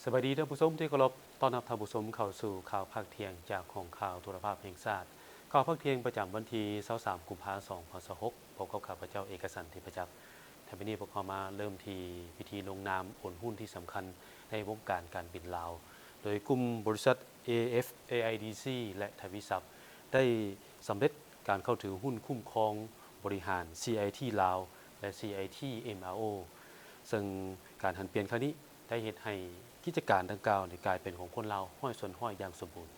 ສະບາຍດີທ່ານຜູ້ຊົມທີ່ເຄົາລົບ, ຕ້ອນຮັບທ່ານຜູ້ຊົມເຂົ້າສູ່ຂ່າວພາກທ່ຽງຈາກຫ້ອງຂ່າວໂທລະພາບແຫ່ງຊາດ. ຂ່າວພາກທ່ຽງປະຈຳວັນທີຊາວສາມ ກຸມພາ ສອງພັນຊາວຫົກ ພົບກັບຂ້າພະເຈົ້າ ເອກະສັນ ທິບພະຈັກ. ທ້າຍມື້ນີ້ພວກເຮົາມາເລີ່ມທີ່ພິທີລົງນາມໂອນຫຸ້ນທີ່ສຳຄັນໃນວົງການການບິນລາວ ໂດຍກຸ່ມບໍລິສັດ ເອ ເອັຟ ເອ ໄອ ດີ ຊີ ແລະ ທະວີຊັບ ໄດ້ສຳເລັດການເຂົ້າຖືຫຸ້ນຄຸ້ມຄອງບໍລິຫານ ຊີໄອທີ ລາວ ແລະ ຊີໄອທີ ເອັມອາໂອ ເຊິ່ງການຫັນປ່ຽນຄັ້ງນີ້ໄດ້ເຮັດໃຫ້ກິດຈະການດັ່ງກ່າວນີ້ກາຍເປັນຂອງຄົນລາວຮ້ອຍສ່ວນຮ້ອຍຢ່າງສົມບູນ.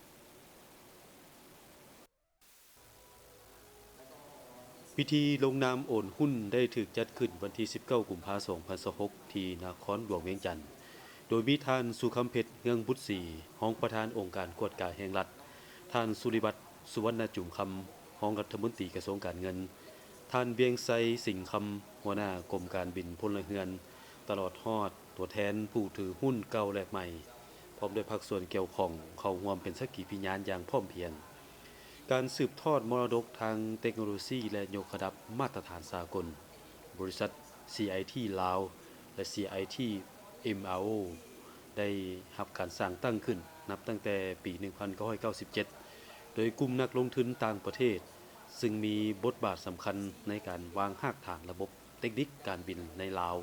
ພິທີລົງນາມໂອນຫຸ້ນໄດ້ຖືກຈັດຂຶ້ນວັນທີສິບເກົ້າ ກຸມພາ ສອງພັນຊາວຫົກ ທີ່ນະຄອນຫຼວງວຽງຈັນ, ໂດຍມີທ່ານ ສຸຄຳເພັດ ເຮືອງບຸດສີ ຮອງປະທານອົງການກວດກາແຫ່ງລັດ, ທ່ານ ສຸລິວັດ ສຸວັນນະຈູມຄຳ ຮອງລັດຖະມົນຕີກະຊວງການເງິນ, ທ່ານ ວຽງໄຊ ສິງຄຳ ຫົວໜ້າກົມການບິນພົນລະເຮືອນ, ຕະຫຼອດຮອດຕົວແທນຜູ້ຖືຫຸ້ນເກົ່າ ແລະ ໃໝ່ ພ້ອມດ້ວຍພາກສ່ວນກ່ຽວຂ້ອງເຂົ້າຮ່ວມເປັນສັກຂີພິຍານຢ່າງພ້ອມພຽງ. ການສືບທອດມໍລະດົກທາງເຕັກໂນໂລຊີ ແລະ ຍົກລະດັບມາດຕະຖານສາກົນ, ບໍລິສັດ ຊີໄອທີ ລາວ ແລະ ຊີໄອທີ ເອັມອາໂອ ໄດ້ຮັບການສ້າງຕັ້ງຂຶ້ນນັບຕັ້ງແຕ່ປີໜຶ່ງພັນເກົ້າຮ້ອຍເກົ້າສິບເຈັດ ໂດຍກຸ່ມນັກລົງທຶນຕ່າງປະເທດ ຊຶ່ງມີບົດບາດສຳຄັນໃນການວາງຮາກຖານລະບົບເຕັກນິກການບິນໃນລາວ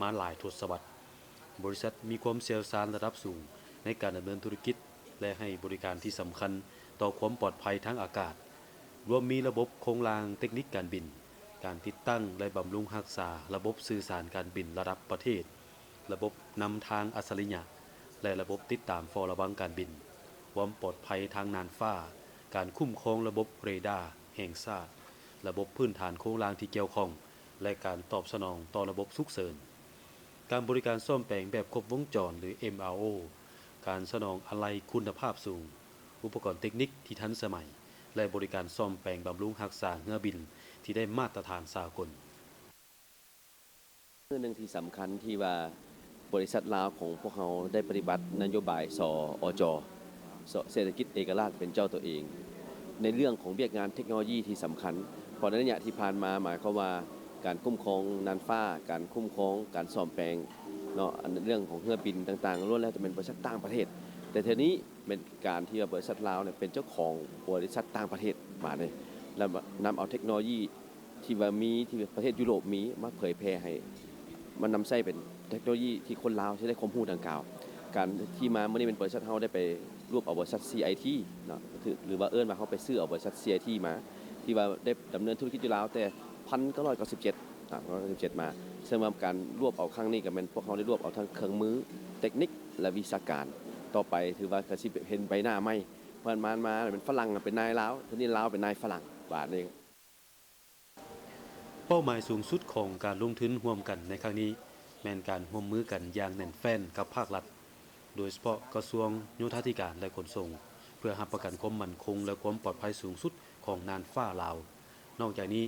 ມາຫຼາຍທົດສະວັດ. ບໍລິສັດມີຄວາມຊ່ຽວຊານລະດັບສູງໃນການດຳເນີນທຸລະກິດ ແລະ ໃຫ້ບໍລິການທີ່ສຳຄັນຕໍ່ຄວາມປອດໄພທາງອາກາດ, ລວມມີລະບົບໂຄງລ່າງເຕັກນິກການບິນ, ການຕິດຕັ້ງ ແລະ ບຳລຸງຮັກສາລະບົບສື່ສານການບິນລະດັບປະເທດ, ລະບົບນຳທາງອັດສະລິຍະ ແລະ ລະບົບຕິດຕາມເຝົ້າລະວັງການບິນ, ຄວາມປອດໄພທາງນ່ານຟ້າ, ການຄຸ້ມຄອງລະບົບເຣດາແຫ່ງຊາດ, ລະບົບພື້ນຖານໂຄງລ່າງທີ່ກ່ຽວຂ້ອງ ແລະ ການຕອບສະໜອງຕໍ່ລະບົບສຸກເສີນ. ການບໍລິການສ້ອມແປງແບບຄົບວົງຈອນ ຫຼື ເອັມອາໂອ, ການສະໜອງອາໄຫຼ່ຄຸນນະພາບສູງ, ອຸປະກອນເຕັກນິກທີ່ທັນສະໄໝ ແລະ ບໍລິການສ້ອມແປງບຳລຸງຮັກສາເຮືອບິນທີ່ໄດ້ມາດຕະຖານສາກົນ. ມື້ໜຶ່ງທີ່ສຳຄັນທີ່ວ່າບໍລິສັດລາວຂອງພວກເຮົາໄດ້ປະຕິບັດນະໂຍບາຍ ສອ ອຈ ເສດຖະກິດເອກະລາດເປັນເຈົ້າຕົວເອງ ໃນເລື່ອງຂອງວຽກງານເທັກໂນໂລຢີທີ່ສຳຄັນ. ເພາະໃນໄລຍະທີ່ຜ່ານມາ ໝາຍຄວາມວ່າການຄຸ້ມຄອງນ່ານຟ້າ, ການຄຸ້ມຄອງການສ້ອມແປງເນາະ, ອັນເລື່ອງຂອງເຮືອບິນຕ່າງໆ ລ້ວນແລ້ວຈະເປັນບໍລິສັດຕ່າງປະເທດ. ແຕ່ເທື່ອນີ້ແມ່ນການທີ່ວ່າບໍລິສັດລາວເນຍເປັນເຈົ້າຂອງບໍລິສັດຕ່າງປະເທດບາດນີ້ ແລ້ວນຳເອົາເທັກໂນໂລຢີ ທີ່ວ່າມີ ທີ່ປະເທດຢູໂຣບມີ ມາເຜີຍແຜ່ໃຫ້ ມານຳໃຊ້ເປັນເທັກໂນໂລຢີທີ່ຄົນລາວຊິໄດ້ຄວາມຮູ້ດັ່ງກ່າວ. ການທີ່ມາມື້ນີ້ແມ່ນບໍລິສັດເຮົາໄດ້ໄປລວບເອົາບໍລິສັດ ຊີໄອທີ ເນາະ ຖື ຫຼືວ່າເອີ້ນວ່າເຮົາໄປຊື້ເອົາບໍລິສັດ ຊີໄອທີ ມາ ທີ່ວ່າໄດ້ດຳເນີນທຸລະກິດຢູ່ລາວແຕ່ພັນເກົ້າຮ້ອຍເກົ້າສິບເຈັດ ນະ ເກົ້າຮ້ອຍເກົ້າສິບເຈັດມາ. ເຊິ່ງວ່າການລວບເອົາຄັ້ງນີ້ກໍແມ່ນພວກເຮົາໄດ້ລວບເອົາທັງເຄື່ອງມືເຕັກນິກ ແລະ ວິຊາການ. ຕໍ່ໄປຖືວ່າກໍຊິເຫັນໃບໜ້າໃໝ່ ເພາະວ່າມາ ມາເປັນຝຣັ່ງເປັນນາຍລາວ ທີນີ້ລາວເປັນນາຍຝຣັ່ງບາດນີ້. ເປົ້າໝາຍສູງສຸດຂອງການລົງທຶນຮ່ວມກັນໃນຄັ້ງນີ້ ແມ່ນການຮ່ວມມືກັນຢ່າງແໜ້ນແຟ້ນກັບພາກລັດ, ໂດຍສະເພາະກະຊວງໂຍທາທິການ ແລະ ຂົນສົ່ງ, ເພື່ອຮັບປະກັນຄວາມໝັ້ນຄົງ ແລະ ຄວາມປອດໄພສູງສຸດຂອງນ່ານຟ້າລາວ. ນອກຈາກນີ້,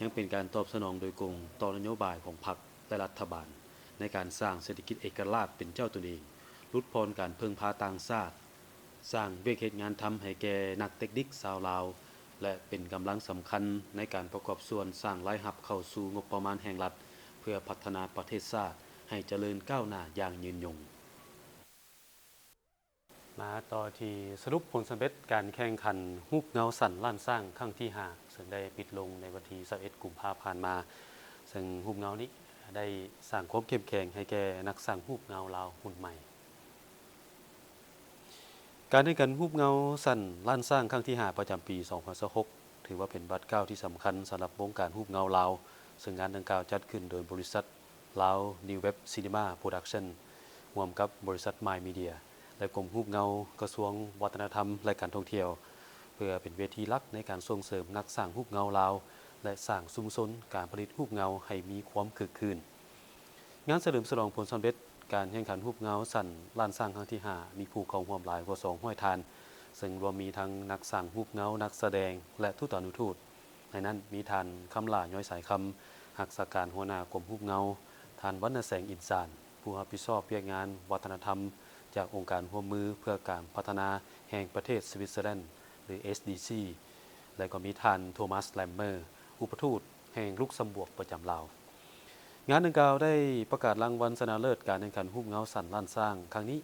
ຍັງເປັນການຕອບສະໜອງໂດຍກົງຕໍ່ນະໂຍບາຍຂອງພັກ ແລະ ລັດຖະບານ ໃນການສ້າງເສດຖະກິດເອກະລາດເປັນເຈົ້າຕົນເອງ, ຫຼຸດຜ່ອນການເພິ່ງພາຕ່າງຊາດ, ສ້າງວຽກເຮັດງານທຳໃຫ້ແກ່ນັກເຕັກນິກຊາວລາວ ແລະ ເປັນກຳລັງສຳຄັນໃນການປະກອບສ່ວນສ້າງລາຍຮັບເຂົ້າສູ່ງົບປະມານແຫ່ງລັດ ເພື່ອພັດທະນາປະເທດຊາດໃຫ້ຈະເລີນກ້າວໜ້າຢ່າງຍືນຍົງ. ມາຕໍ່ທີ່ສະຫຼຸບຜົນສຳເລັດການແຂ່ງຂັນຮູບເງົາຊັ້ນລ້ານຊ້າງຄັ້ງທີຫ້າ ເຊິ່ງໄດ້ປິດລົງໃນວັນທີຊາວເອັດ ກຸມພາຜ່ານມາ, ເຊິ່ງຮູບເງົານີ້ໄດ້ສ້າງຄວາມເຂັ້ມແຂງໃຫ້ແກ່ນັກສ້າງຮູບເງົາລາວຮຸ່ນໃໝ່. ການແຂ່ງຂັນຮູບເງົາຊັ້ນລ້ານຊ້າງຄັ້ງທີຫ້າ ປະຈຳປີສອງພັນຊາວຫົກ ຖືວ່າເປັນບາດກ້າວທີ່ສຳຄັນສຳລັບວົງການຮູບເງົາລາວ, ເຊິ່ງງານດັ່ງກ່າວຈັດຂຶ້ນໂດຍບໍລິສັດ ລາວ New Wave Cinema Production ຮ່ວມກັບບໍລິສັດ Mind Media ແລະ ກົມຮູບເງົາ ກະຊວງວັດທະນະທຳ ແລະ ການທ່ອງທ່ຽວ ເພື່ອເປັນເວທີຫຼັກໃນການສົ່ງເສີມນັກສ້າງຮູບເງົາລາວ ແລະ ສ້າງຊຸມຊົນການຜະລິດຮູບເງົາໃຫ້ມີຄວາມຄຶກຄື້ນ. ງານສະເຫຼີມສະຫຼອງຜົນສຳເລັດການແຂ່ງຂັນຮູບເງົາຊັ້ນລ້ານຊ້າງຄັ້ງທີຫ້າ ມີຜູ້ເຂົ້າຮ່ວມຫຼາຍກວ່າສອງຮ້ອຍທ່ານ, ເຊິ່ງລວມມີທັງນັກສ້າງຮູບເງົາ, ນັກສະແດງ ແລະ ທູຕານຸທູດ. ໃນນັ້ນມີທ່ານ ຄຳຫຼ້າ ຍ້ອຍສາຍຄຳ ຮັກສາການຫົວໜ້າກົມຮູບເງົາ, ທ່ານ ວັນນະແສງ ອິນຊານ ຜູ້ຮັບຜິດຊອບວຽກງານວັດທະນະທຳຈາກອົງການຮ່ວມມືເພື່ອການພັດທະນາແຫ່ງປະເທດສະວິດເຊີແລນ ຫຼື ເອສດີຊີ ແລະ ກໍມີທ່ານ ໂທມັສ ແລມເມີ ອຸປະທູດແຫ່ງລຸກຊຳບວກປະຈຳລາວ. ງານດັ່ງກ່າວໄດ້ປະກາດລາງວັນຊະນະເລີດການແຂ່ງຂັນຮູບເງົາຊັ້ນລ້ານຊ້າງຄັ້ງນີ້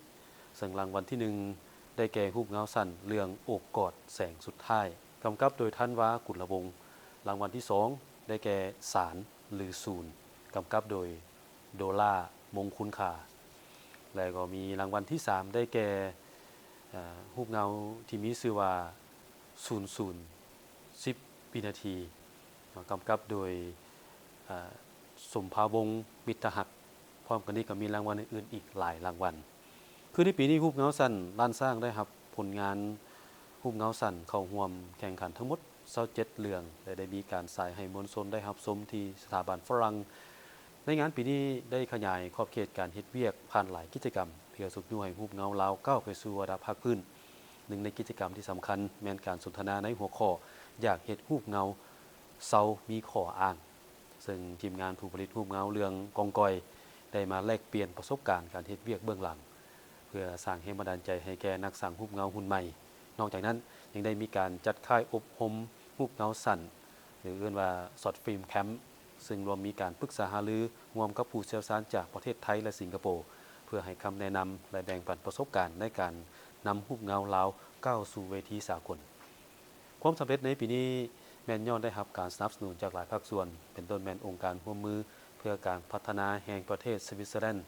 ເຊິ່ງລາງວັນທີໜຶ່ງ ໄດ້ແກ່ຮູບເງົາສັ້ນເລື່ອງໂອບກອດແສງສຸດທ້າຍ ກຳກັບໂດຍ ທັນວາ ກຸນລະວົງ. ລາງວັນທີສອງ ໄດ້ແກ່ສານ ຫຼື ສູນ ກຳກັບໂດຍ ໂດລາ ມົງຄຸນຄາ ແລະ ກໍມີລາງວັນທີສາມ ໄດ້ແກ່ ເອີ ຮູບເງົາທີ່ມີຊື່ວ່າ ສູນສູນ ສິບວິນາທີ ເນາະ ກຳກັບໂດຍ ເອີ ສົມພາວົງ ມິດຕະຮັກ. ພ້ອມກັນນີ້ກໍມີລາງວັນອື່ນໆອີກຫຼາຍລາງວັນ. ຄືໃນປີນີ້ ຮູບເງົາສັ້ນລ້ານຊ້າງໄດ້ຮັບຜົນງານຮູບເງົາສັ້ນເຂົ້າຮ່ວມແຂ່ງຂັນທັງໝົດຊາວເຈັດເລື່ອງ ແລະ ໄດ້ມີການສາຍໃຫ້ມວນຊົນໄດ້ຮັບຊົມທີ່ສະຖາບັນຝຣັ່ງ. ໃນງານປີນີ້ໄດ້ຂະຫຍາຍຂອບເຂດການເຮັດວຽກຜ່ານຫຼາຍກິດຈະກຳ ເພື່ອຊຸກຍູ້ໃຫ້ຮູບເງົາລາວກ້າວໄປສູ່ລະດັບພາກພື້ນ. ໜຶ່ງໃນກິດຈະກຳທີ່ສຳຄັນແມ່ນການສົນທະນາໃນຫົວຂໍ້ ຢາກເຮັດຮູບເງົາເຊົາມີຂໍ້ອ້າງ ເຊິ່ງທີມງານຜູ້ຜະລິດຮູບເງົາເລື່ອງກອງກອຍ ໄດ້ມາແລກປ່ຽນປະສົບການການເຮັດວຽກເບື້ອງຫຼັງ ເພື່ອສ້າງແຮງບັນດານໃຈໃຫ້ແກ່ນັກສ້າງຮູບເງົາຮຸ່ນໃໝ່. ນອກຈາກນັ້ນ ຍັງໄດ້ມີການຈັດຄ້າຍອົບຮົມຮູບເງົາສັ້ນ ຫຼື ເອີ້ນວ່າ Short Film Camp ເຊິ່ງລວມມີການປຶກສາຫາລືຮ່ວມກັບຜູ້ຊ່ຽວຊານຈາກປະເທດໄທ ແລະ ສິງກະໂປ ເພື່ອໃຫ້ຄຳແນະນຳ ແລະ ແບ່ງປັນປະສົບການໃນການນຳຮູບເງົາລາວກ້າວສູ່ເວທີສາກົນ. ຄວາມສຳເລັດໃນປີນີ້ແມ່ນຍ້ອນໄດ້ຮັບການສະໜັບສະໜູນຈາກຫຼາຍພາກສ່ວນ ເປັນຕົ້ນແມ່ນອົງການຮ່ວມມືເພື່ອການພັດທະນາແຫ່ງປະເທດສະວິດເຊີແລນ,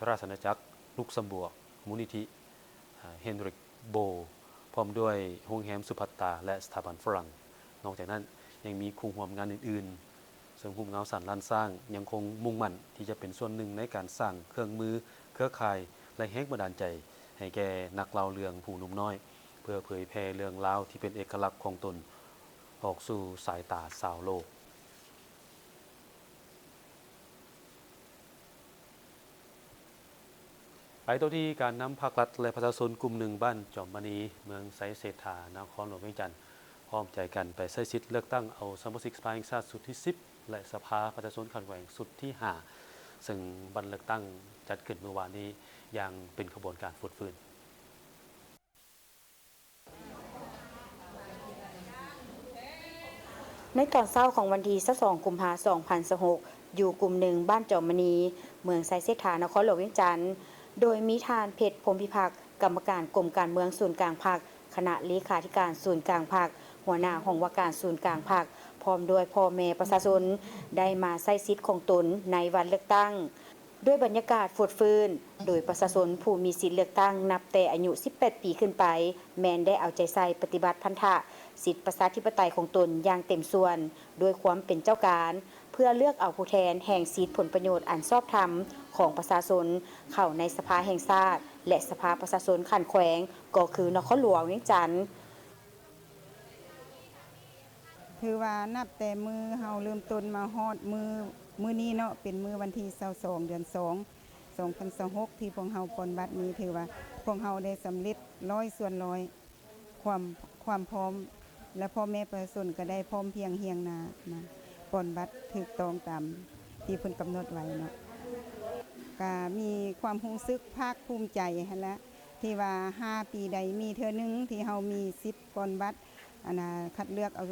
ລາຊະອານາຈັກລຸກຊຳບວກ, ມູນນິທິ ເອີ ເຮນຣິກ ໂບ ພ້ອມດ້ວຍໂຮງແຮມສຸພັດຕາ ແລະ ສະຖາບັນຝຣັ່ງ. ນອກຈາກນັ້ນ ຍັງມີຄູ່ຮ່ວມງານອື່ນໆ ເຊິ່ງຮູບເງົາສັ້ນລ້ານຊ້າງຍັງຄົງມຸ່ງໝັ້ນທີ່ຈະເປັນສ່ວນໜຶ່ງໃນການສ້າງເຄື່ອງມື, ເຄືອຂ່າຍ ແລະ ແຮງບັນດານໃຈໃຫ້ແກ່ນັກເລົ່າເລື່ອງຜູ້ໜຸ່ມນ້ອຍ ເພື່ອເຜີຍແຜ່ເລື່ອງລາວທີ່ເປັນເອກະລັກຂອງຕົນອອກສູ່ສາຍຕາຊາວໂລກ. ໄປຕໍ່ທີ່ການນຳພັກລັດ ແລະ ປະຊາຊົນກຸ່ມໜຶ່ງ ບ້ານຈອມມະນີ ເມືອງໄຊເສດຖາ ນະຄອນຫຼວງວຽງຈັນ ພ້ອມໃຈກັນໄປໃຊ້ສິດເລືອກຕັ້ງເອົາສະມາຊິກສະພາແຫ່ງຊາດຊຸດທີສິບ ແລະ ສະພາປະຊາຊົນຂັ້ນແຂວງຊຸດທີຫ້າ ເຊິ່ງວັນເລືອກຕັ້ງຈັດຂຶ້ນມື້ວານນີ້ຢ່າງເປັນຂະບວນການຟົດຟື້ນ. ໃນຕອນເຊົ້າຂອງວັນທີຊາວສອງ ກຸມພາ ສອງພັນຊາວຫົກ ຢູ່ກຸ່ມໜຶ່ງ ບ້ານຈອມມະນີ ເມືອງໄຊເສດຖາ ນະຄອນຫຼວງວຽງຈັນ ໂດຍມີທ່ານ ເພັດ ພົມພິພັກ ກຳມະການກົມການເມືອງສູນກາງພັກ, ຄະນະເລຂາທິການສູນກາງພັກ, ຫົວໜ້າຫ້ອງວ່າການສູນກາງພັກ ພ້ອມດ້ວຍພໍ່ແມ່ປະຊາຊົນ ໄດ້ມາໃຊ້ສິດຂອງຕົນໃນວັນເລືອກຕັ້ງ ດ້ວຍບັນຍາກາດຟົດຟື້ນ, ໂດຍປະຊາຊົນຜູ້ມີສິດເລືອກຕັ້ງນັບແຕ່ອາຍຸສິບແປດປີຂຶ້ນໄປ ແມ່ນໄດ້ເອົາໃຈໃສ່ປະຕິບັດພັນທະສິດປະຊາທິປະໄຕຂອງຕົນຢ່າງເຕັມສ່ວນ ດ້ວຍຄວາມເປັນເຈົ້າການ ເພື່ອເລືອກເອົາຜູ້ແທນແຫ່ງສິດຜົນປະໂຫຍດອັນຊອບທຳຂອງປະຊາຊົນ ເຂົ້າໃນສະພາແຫ່ງຊາດ ແລະ ສະພາປະຊາຊົນຂັ້ນແຂວງ ກໍຄືນະຄອນຫຼວງວຽງຈັນ. ຖືວ່ານັບແຕ່ມື້ເຮົາເລີ່ມຕົ້ນມາຮອດມື້ ມື້ນີ້ເນາະ ເປັນມື້ວັນທີຊາວສອງ ເດືອນສອງ ສອງພັນຊາວຫົກ ທີ່ພວກເຮົາປ່ອນບັດນີ້ ຖືວ່າພວກເຮົາໄດ້ສຳເລັດຮ້ອຍສ່ວນຮ້ອຍ ຄວາມ ຄວາມພ້ອມ ແລະ ພໍ່ແມ່ປະຊາຊົນກໍໄດ້ພ້ອມພຽງຮຽງໜ້າມາປ່ອນບັດຖືກຕ້ອງຕາມທີ່ເພິ່ນກຳນົດໄວ້ເນາະ. ກະມີຄວາມຮູ້ສຶກພາກພູມໃຈຫັ້ນລະ ທີ່ວ່າຫ້າປີໃດມີເທື່ອໜຶ່ງທີ່ເຮົາມີສິດປ່ອນບັດ ອັນນ່າ ຄັດເລືອກເອົາ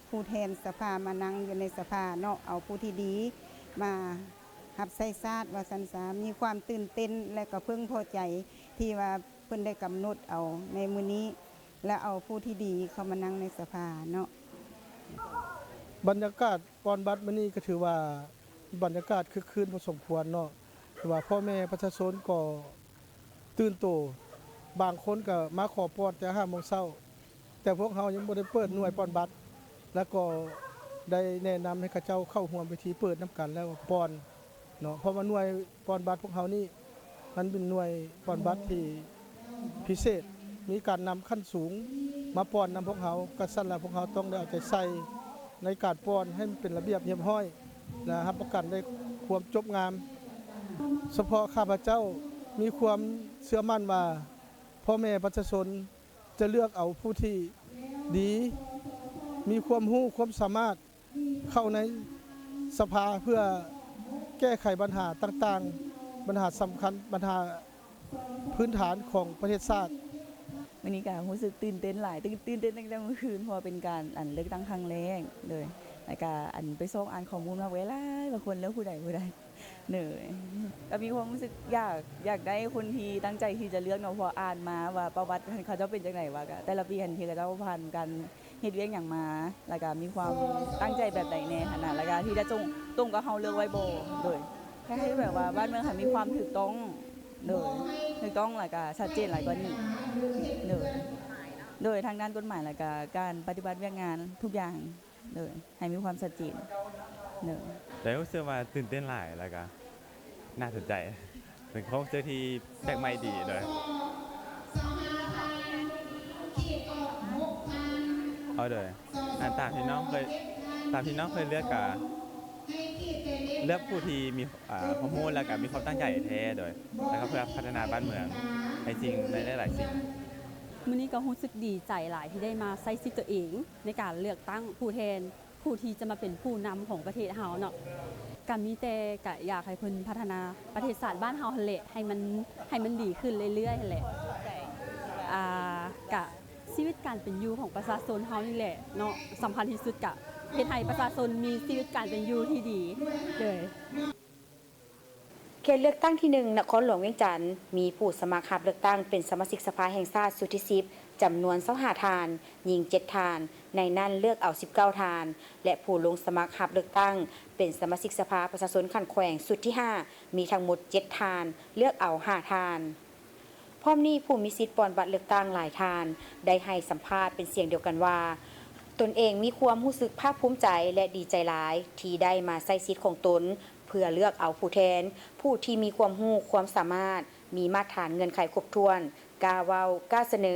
ຜູ້ແທນສະພາມານັ່ງຢູ່ໃນສະພາເນາະ, ເອົາຜູ້ທີ່ດີມາຮັບໃຊ້ຊາດວ່າຊັ້ນຊະ. ມີຄວາມຕື່ນເຕັ້ນ ແລະ ກໍເພິ່ງພໍໃຈທີ່ວ່າເພິ່ນໄດ້ກຳນົດເອົາໃນມື້ນີ້ ແລະ ເອົາຜູ້ທີ່ດີເຂົ້າມານັ່ງໃນສະພາເນາະ. ບັນຍາກາດ ປ່ອນບັດມື້ນີ້ກໍຖືວ່າບັນຍາກາດຄຶກຄື້ນພໍສົມຄວນເນາະ, ຖືວ່າພໍ່ແມ່ປະຊາຊົນກໍຕື່ນໂຕ, ບາງຄົນກໍມາຂໍປ່ອນແຕ່ຫ້າໂມງເຊົ້າ, ແຕ່ພວກເຮົາຍັງບໍ່ໄດ້ເປີດໜ່ວຍປ່ອນບັດ ແລ້ວກໍໄດ້ແນະນຳໃຫ້ເຂົາເຈົ້າເຂົ້າຮ່ວມພິທີເປີດນຳກັນແລ້ວປ່ອນ. ເນາະ, ເພາະວ່າໜ່ວຍປ່ອນບັດພວກເຮົານີ້ ມັນເປັນໜ່ວຍປ່ອນບັດທີ່ພິເສດ, ມີການນຳຂັ້ນສູງມາປ່ອນນຳພວກເຮົາ, ກະຊັ້ນລະພວກເຮົາຕ້ອງໄດ້ເອົາໃຈໃສ່ໃນການປ່ອນໃຫ້ມັນເປັນລະບຽບຮຽບຮ້ອຍ ແລະ ຮັບປະກັນໄດ້ຄວາມຈົບງາມ. ສະເພາະຂ້າພະເຈົ້າມີຄວາມເຊື່ອໝັ້ນວ່າ ພໍ່ແມ່ປະຊາຊົນຈະເລືອກເອົາຜູ້ທີ່ດີ, ມີຄວາມຮູ້ຄວາມສາມາດ ເຂົ້າໃນສະພາເພື່ອແກ້ໄຂບັນຫາຕ່າງໆ, ບັນຫາສຳຄັນ, ບັນຫາພື້ນຖານຂອງປະເທດຊາດ. ມື້ນີ້ກໍຮູ້ສຶກຕື່ນເຕັ້ນຫຼາຍ, ຕື່ນ ຕື່ນເຕັ້ນຕັ້ງແຕ່ມື້ຄືນ ເພາະວ່າເປັນການ ອັນ ເລືອກຕັ້ງຄັ້ງແລກ ໂດຍ ແລ້ວກໍ ອັນ ໄປຊອກອ່ານຂໍ້ມູນມາແວຫຼາຍ ວ່າຄວນເລືອກຜູ້ໃດ ຜູ້ໃດ. ໂດຍ ກໍມີຄວາມຮູ້ສຶກຢາກ ຢາກໄດ້ຄົນທີ່ຕັ້ງໃຈທີ່ຈະເລືອກເນາະ ເພາະວ່າອ່ານມາວ່າປະຫວັດເຂົາເຈົ້າເປັນຈັ່ງໃດ ວ່າກະແຕ່ລະປີຫັ້ນທີ່ເຂົາເຈົ້າຜ່ານການເຮັດວຽກຫຍັງມາ ແລ້ວກະມີຄວາມຕັ້ງໃຈແບບໃດແດ່ຫັ້ນນະ ແລ້ວກະທີ່ຈະຕົງ ຕົງກັບເຮົາເລືອກໄວ້ບໍ່ ໂດຍ ໃຫ້ ໃຫ້ແບບວ່າບ້ານເມືອງຫັ້ນມີຄວາມຖືກຕ້ອງ ໂດຍ ຖືກຕ້ອງ ແລ້ວກະຊັດເຈນຫຼາຍກວ່ານີ້ ໂດຍ ໂດຍ ທາງດ້ານກົດໝາຍ ແລ້ວກະການປະຕິບັດວຽກງານທຸກຢ່າງ ໂດຍ ໃຫ້ມີຄວາມຊັດເຈນ ໂດຍ ໂດຍ ຮູ້ສຶກວ່າຕື່ນເຕັ້ນຫຼາຍ ແລ້ວກະໜ້າສົນໃຈ ເປັນຄວາມຮູ້ສຶກທີ່ແປກໃໝ່ດີ ໂດຍ ເອົາ ໂດຍ ອັນຕາມທີ່ນ້ອງເຄີຍ ຕາມທີ່ນ້ອງເຄີຍເລືອກກະເລືອກຜູ້ທີ່ມີ ອ່າ ຄວາມຮູ້ ແລ້ວກະມີຄວາມຕັ້ງໃຈແທ້ ໂດຍ ແລ້ວກະເພື່ອພັດທະນາບ້ານເມືອງໃນສິ່ງ ໃນຫຼາຍໆສິ່ງ. ມື້ນີ້ກໍຮູ້ສຶກດີໃຈຫຼາຍທີ່ໄດ້ມາໃຊ້ສິດຕົວເອງໃນການເລືອກຕັ້ງຜູ້ແທນ ຜູ້ທີ່ຈະມາເປັນຜູ້ນຳຂອງປະເທດເຮົາເນາະ ກະມີແຕ່ກະຢາກໃຫ້ເພິ່ນພັດທະນາປະເທດຊາດບ້ານເຮົາຫັ້ນແຫຼະ ໃຫ້ມັນ ໃຫ້ມັນດີຂຶ້ນເລື້ອຍໆຫັ້ນແຫຼະ ອ່າ ກະຊີວິດການເປັນຢູ່ຂອງປະຊາຊົນເຮົານີ້ແຫຼະເນາະ ສຳຄັນທີ່ສຸດ ກະເຮັດໃຫ້ປະຊາຊົນມີຊີວິດການເປັນຢູ່ທີ່ດີ ໂດຍ. ເຂດເລືອກຕັ້ງທີໜຶ່ງ ນະຄອນຫຼວງວຽງຈັນ ມີຜູ້ສະໝັກຮັບເລືອກຕັ້ງເປັນສະມາຊິກສະພາແຫ່ງຊາດຊຸດທີສິບ ຈຳນວນຊາວຫ້າທ່ານ, ຍິງເຈັດທ່ານ, ໃນນັ້ນເລືອກເອົາສິບເກົ້າທ່ານ ແລະ ຜູ້ລົງສະໝັກຮັບເລືອກຕັ້ງເປັນສະມາຊິກສະພາປະຊາຊົນຂັ້ນແຂວງຊຸດທີຫ້າ ມີທັງໝົດເຈັດທ່ານ, ເລືອກເອົາຫ້າທ່ານ. ພ້ອມນີ້ ຜູ້ມີສິດປ່ອນບັດເລືອກຕັ້ງຫຼາຍທ່ານ ໄດ້ໃຫ້ສຳພາດເປັນສຽງດຽວກັນວ່າ ຕົນເອງມີຄວາມຮູ້ສຶກພາກພູມໃຈ ແລະ ດີໃຈຫຼາຍທີ່ໄດ້ມາໃຊ້ສິດຂອງຕົນ ເພື່ອເລືອກເອົາຜູ້ແທນ ຜູ້ທີ່ມີຄວາມຮູ້ຄວາມສາມາດ, ມີມາດຖານເງື່ອນໄຂຄົບຖ້ວນ, ກ້າເວົ້າ, ກ້າສະເໜີ,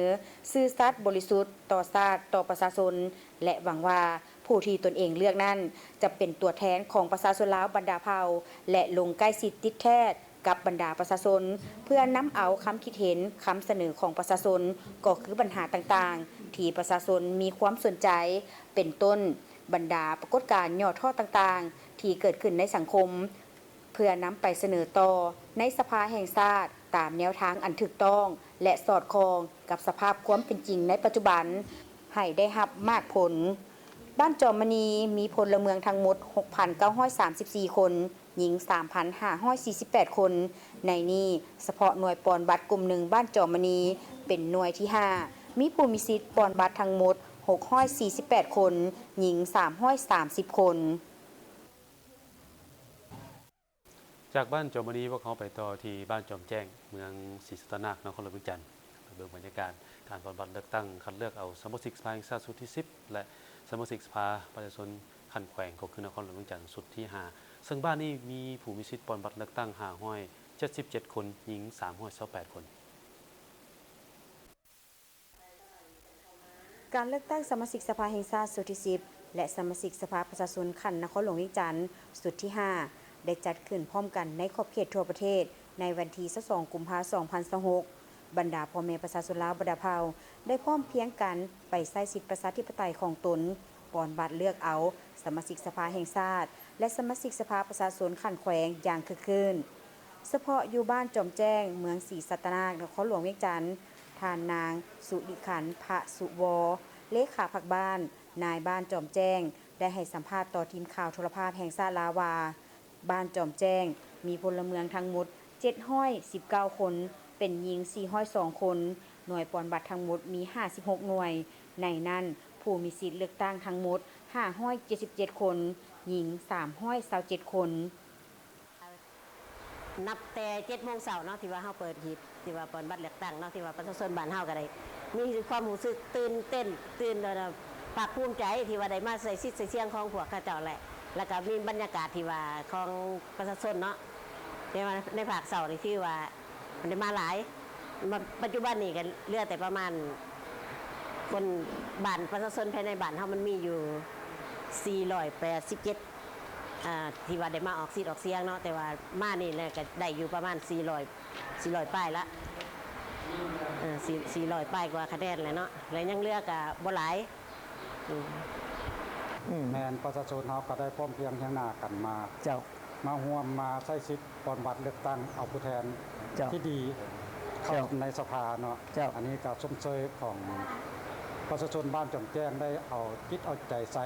ຊື່ສັດ, ບໍລິສຸດຕໍ່ຊາດ, ຕໍ່ປະຊາຊົນ ແລະ ຫວັງວ່າຜູ້ທີ່ຕົນເອງເລືອກນັ້ນ ຈະເປັນຕົວແທນຂອງປະຊາຊົນລາວບັນດາເຜົ່າ ແລະ ລົງໃກ້ຊິດຕິດແທດກັບບັນດາປະຊາຊົນ ເພື່ອນຳເອົາຄຳຄິດເຫັນ, ຄຳສະເໜີຂອງປະຊາຊົນ ກໍຄືບັນຫາຕ່າງໆ ທີ່ປະຊາຊົນມີຄວາມສົນໃຈ ເປັນຕົ້ນ ບັນດາປາກົດການຫຍໍ້ທໍ້ຕ່າງໆ ທີ່ເກີດຂຶ້ນໃນສັງຄົມ ເພື່ອນຳໄປສະເໜີຕໍ່ໃນສະພາແຫ່ງຊາດ ຕາມແນວທາງອັນຖືກຕ້ອງ ແລະ ສອດຄ່ອງກັບສະພາບຄວາມເປັນຈິງໃນປັດຈຸບັນ ໃຫ້ໄດ້ຮັບໝາກຜົນ. ບ້ານຈອມມະນີ ມີພົນລະເມືອງທັງໝົດ ຫົກພັນເກົ້າຮ້ອຍສາມສິບສີ່ຄົນ, ຍິງ ສາມພັນຫ້າຮ້ອຍສີ່ສິບແປດຄົນ, ໃນນີ້ ສະເພາະໜ່ວຍປ່ອນບັດກຸ່ມໜຶ່ງ ບ້ານຈອມມະນີ ເປັນໜ່ວຍທີຫ້າ ມີຜູ້ມີສິດປ່ອນບັດທັງໝົດ ຫົກຮ້ອຍສີ່ສິບແປດຄົນ, ຍິງ ສາມຮ້ອຍສາມສິບຄົນ. ຈາກບ້ານຈອມມະນີ ພວກເຮົາໄປຕໍ່ທີ່ບ້ານຈອມແຈ້ງ ເມືອງສີສັດຕະນາກ ນະຄອນຫຼວງວຽງຈັນ ໄປເບິ່ງບັນຍາກາດການປ່ອນບັດເລືອກຕັ້ງຄັດເລືອກເອົາສະມາຊິກສະພາແຫ່ງຊາດຊຸດທີສິບ ແລະ ສະມາຊິກສະພາປະຊາຊົນຂັ້ນແຂວງ ກໍຄືນະຄອນຫຼວງວຽງຈັນຊຸດທີຫ້າ ເຊິ່ງບ້ານນີ້ມີຜູ້ມີສິດປ່ອນບັດເລືອກຕັ້ງ ຫ້າຮ້ອຍເຈັດສິບເຈັດຄົນ, ຍິງ ສາມຮ້ອຍຊາວແປດຄົນ. ການເລືອກຕັ້ງສະມາຊິກສະພາແຫ່ງຊາດຊຸດທີສິບ ແລະ ສະມາຊິກສະພາປະຊາຊົນຂັ້ນນະຄອນຫຼວງວຽງຈັນຊຸດທີຫ້າ ໄດ້ຈັດຂຶ້ນພ້ອມກັນໃນຂອບເຂດທົ່ວປະເທດ ໃນວັນທີຊາວສອງ ກຸມພາ ສອງພັນຊາວຫົກ. ບັນດາພໍ່ແມ່ປະຊາຊົນລາວບັນດາເຜົ່າ ໄດ້ພ້ອມພຽງກັນໄປໃຊ້ສິດປະຊາທິປະໄຕຂອງຕົນ, ປ່ອນບັດເລືອກເອົາສະມາຊິກສະພາແຫ່ງຊາດ ແລະ ສະມາຊິກສະພາປະຊາຊົນຂັ້ນແຂວງຢ່າງຄຶກຄື້ນ. ສະເພາະຢູ່ບ້ານຈອມແຈ້ງ ເມືອງສີສັດຕະນາກ ນະຄອນຫຼວງວຽງຈັນ, ທ່ານນາງ ສຸລິຂັນ ພະສຸວໍ ເລຂາພັກບ້ານ, ນາຍບ້ານຈອມແຈ້ງ ໄດ້ໃຫ້ສຳພາດຕໍ່ທີມຂ່າວໂທລະພາບແຫ່ງຊາດລາວວ່າ ບ້ານຈອມແຈ້ງ ມີພົນລະເມືອງທັງໝົດ ເຈັດຮ້ອຍສິບເກົ້າຄົນ, ເປັນຍິງ ສີ່ຮ້ອຍສອງຄົນ, ໜ່ວຍປ່ອນບັດທັງໝົດມີ ຫ້າສິບຫົກໜ່ວຍ, ໃນນັ້ນ ຜູ້ມີສິດເລືອກຕັ້ງທັງໝົດ ຫ້າຮ້ອຍເຈັດສິບເຈັດຄົນ, ຍິງ ສາມຮ້ອຍຊາວເຈັດຄົນ. ນັບແຕ່ເຈັດໂມງເຊົ້າເນາະ ທີ່ວ່າເຮົາເປີດຫີບ ທີ່ວ່າປ່ອນບັດເລືອກຕັ້ງເນາະ ທີ່ວ່າປະຊາຊົນບ້ານເຮົາກໍໄດ້ມີຄວາມຮູ້ສຶກຕື່ນເຕັ້ນ ຕື່ນ ພາກພູມໃຈທີ່ວ່າໄດ້ມາໃຊ້ສິດໃຊ້ສຽງຂອງພວກເຂົາເຈົ້າແຫຼະ ແລ້ວກໍມີບັນຍາກາດທີ່ວ່າຂອງປະຊາຊົນເນາະ ແຕ່ວ່າໃນພາກເຊົ້ານີ້ຖືວ່າ ໄດ້ມາຫຼາຍ ມາ ປັດຈຸບັນນີ້ກໍເຫຼືອແຕ່ປະມານຄົນບ້ານ ປະຊາຊົນພາຍໃນບ້ານເຮົາມັນມີຢູ່ສີ່ຮ້ອຍແປດສິບເຈັດ ອ່າ ທີ່ວ່າໄດ້ມາອອກສິດອອກສຽງເນາະ ແຕ່ວ່າມານີ້ແຫຼະກໍໄດ້ຢູ່ປະມານສີ່ຮ້ອຍ ສີ່ຮ້ອຍປາຍລະ ເອີ ສີ່ ສີ່ຮ້ອຍປາຍກວ່າຄະແນນແຫຼະເນາະ ແລະຍັງເຫຼືອກໍບໍ່ຫຼາຍ. ອືມ ອືມ ແມ່ນ ປະຊາຊົນເຮົາກໍໄດ້ພ້ອມພຽງຮຽງໜ້າກັນມາ ເຈົ້າ ມາຮ່ວມມາໃຊ້ສິດປ່ອນບັດເລືອກຕັ້ງເອົາຜູ້ແທນ ເຈົ້າ ທີ່ດີເຂົ້າ ເຈົ້າ ໃນສະພາເນາະ ເຈົ້າ ອັນນີ້ກໍຊົມເຊີຍຂອງປະຊາຊົນບ້ານຈອມແຈ້ງ ໄດ້ເອົາຈິດເອົາໃຈໃສ່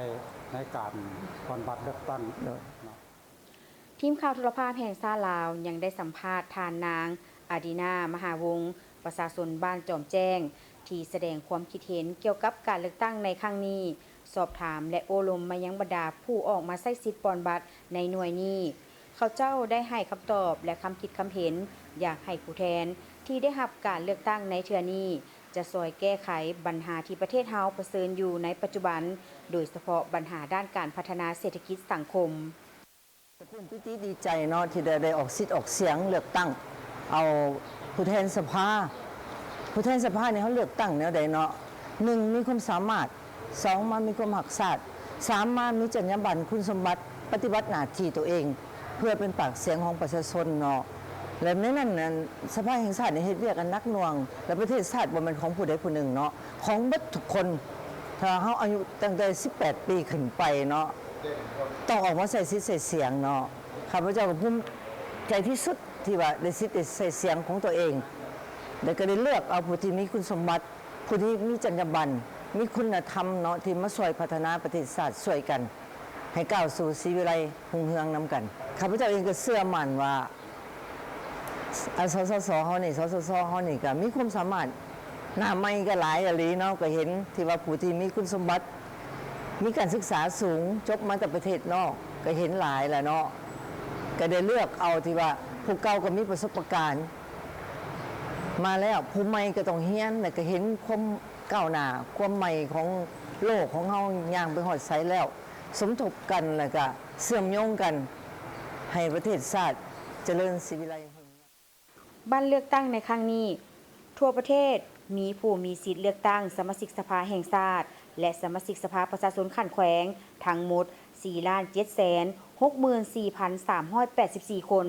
ໃນການປ່ອນບັດເລືອກຕັ້ງ ໂດຍ ເນາະ. ທີມຂ່າວໂທລະພາບແຫ່ງຊາດລາວ ຍັງໄດ້ສຳພາດທ່ານນາງ ອາດີນາ ມະຫາວົງ ປະຊາຊົນບ້ານຈອມແຈ້ງ ທີ່ສະແດງຄວາມຄິດເຫັນກ່ຽວກັບການເລືອກຕັ້ງໃນຄັ້ງນີ້, ສອບຖາມ ແລະ ໂອ້ລົມມາຍັງບັນດາຜູ້ອອກມາໃຊ້ສິດປ່ອນບັດໃນໜ່ວຍນີ້. ເຂົາເຈົ້າໄດ້ໃຫ້ຄຳຕອບ ແລະ ຄຳຄິດຄຳເຫັນ ຢາກໃຫ້ຜູ້ແທນທີ່ໄດ້ຮັບການເລືອກຕັ້ງໃນເທື່ອນີ້ ຈະຊ່ອຍແກ້ໄຂບັນຫາທີ່ປະເທດເຮົາປະເຊີນຢູ່ໃນປັດຈຸບັນ, ໂດຍສະເພາະບັນຫາດ້ານການພັດທະນາເສດຖະກິດສັງຄົມ. ກະຕື່ນປີຕິດີໃຈເນາະ ທີ່ໄດ້ ໄດ້ອອກສິດອອກສຽງເລືອກຕັ້ງເອົາຜູ້ແທນສະພາ. ຜູ້ແທນສະພານີ້ເຮົາເລືອກຕັ້ງແນວໃດເນາະ? ໜຶ່ງ ມີຄວາມສາມາດ, ສອງ ມາມີຄວາມຮັກຊາດ, ສາມ ມາມີຈັນຍາບັນຄຸນສົມບັດປະຕິບັດໜ້າທີ່ໂຕເອງ ເພື່ອເປັນປາກສຽງຂອງປະຊາຊົນເນາະ. ແລະ ໃນນັ້ນ ສະພາແຫ່ງຊາດນີ້ເຮັດວຽກອັນໜັກໜ່ວງ ແລະ ປະເທດຊາດບໍ່ແມ່ນຂອງຜູ້ໃດຜູ້ໜຶ່ງເນາະ, ຂອງເບິດທຸກຄົນ. ຖ້າເຮົາອາຍຸຕັ້ງແຕ່ສິບແປດປີຂຶ້ນໄປເນາະ ຕ້ອງອອກມາໃຊ້ສິດໃຊ້ສຽງເນາະ. ຂ້າພະເຈົ້າກໍພູມໃຈທີ່ສຸດທີ່ວ່າໄດ້ສິດໄດ້ໃຊ້ສຽງຂອງຕົວເອງ ແລະ ກໍໄດ້ເລືອກເອົາຜູ້ທີ່ມີຄຸນສົມບັດ, ຜູ້ທີ່ມີຈັນຍາບັນ, ມີຄຸນນະທຳເນາະ ທີ່ມາຊ່ວຍພັດທະນາປະເທດຊາດ ຊ່ວຍກັນໃຫ້ກ້າວສູ່ສີວິໄລຮຸ່ງເຮືອງນຳກັນ. ຂ້າພະເຈົ້າເອງກໍເຊື່ອໝັ້ນວ່າ ອາ ສສຊ ເຮົານີ້ ສສຊ ເຮົານີ້ກໍມີຄວາມສາມາດ ໜ້າໃໝ່ກໍຫຼາຍອີ່ຫຼີເນາະ, ກໍເຫັນທີ່ວ່າຜູ້ທີ່ມີຄຸນສົມບັດ ມີການສຶກສາສູງ ຈົບມາແຕ່ປະເທດນອກ ກໍເຫັນຫຼາຍແລ້ວເນາະ. ກໍໄດ້ເລືອກເອົາທີ່ວ່າຜູ້ເກົ່າກໍມີປະສົບປະການມາແລ້ວ, ຜູ້ໃໝ່ກໍຕ້ອງຮຽນ ແລ້ວກໍເຫັນຄວາມກ້າວໜ້າ ຄວາມໃໝ່ຂອງໂລກຂອງເຮົາຍ່າງໄປຮອດໃສແລ້ວ, ສົມທົບກັນ ແລ້ວກໍເຊື່ອມໂຍງກັນ ໃຫ້ປະເທດຊາດຈະເລີນສີວິໄລຮຸ່ງເຮືອງ. ບັດເລືອກຕັ້ງໃນຄັ້ງນີ້ ທົ່ວປະເທດມີຜູ້ມີສິດເລືອກຕັ້ງສະມາຊິກສະພາແຫ່ງຊາດ ແລະ ສະມາຊິກສະພາປະຊາຊົນຂັ້ນແຂວງ ທັງໝົດສີ່ລ້ານເຈັດແສນຫົກໝື່ນສີ່ພັນສາມຮ້ອຍແປດສິບສີ່ຄົນ,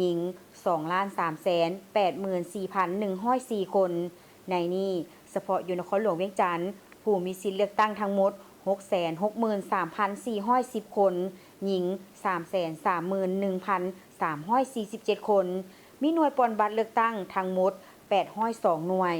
ຍິງສອງລ້ານສາມແສນແປດໝື່ນສີ່ພັນໜຶ່ງຮ້ອຍສີ່ຄົນ. ໃນນີ້ ສະເພາະຢູ່ນະຄອນຫຼວງວຽງຈັນ ຜູ້ມີສິດເລືອກຕັ້ງທັງໝົດຫົກແສນຫົກໝື່ນສາມພັນສີ່ຮ້ອຍສິບຄົນ, ຍິງສາມແສນສາມໝື່ນໜຶ່ງພັນສາມຮ້ອຍສີ່ສິບເຈັດຄົນ, ມີໜ່ວຍປ່ອນບັດເລືອກຕັ້ງທັງໝົດແປດຮ້ອຍສອງໜ່ວຍ.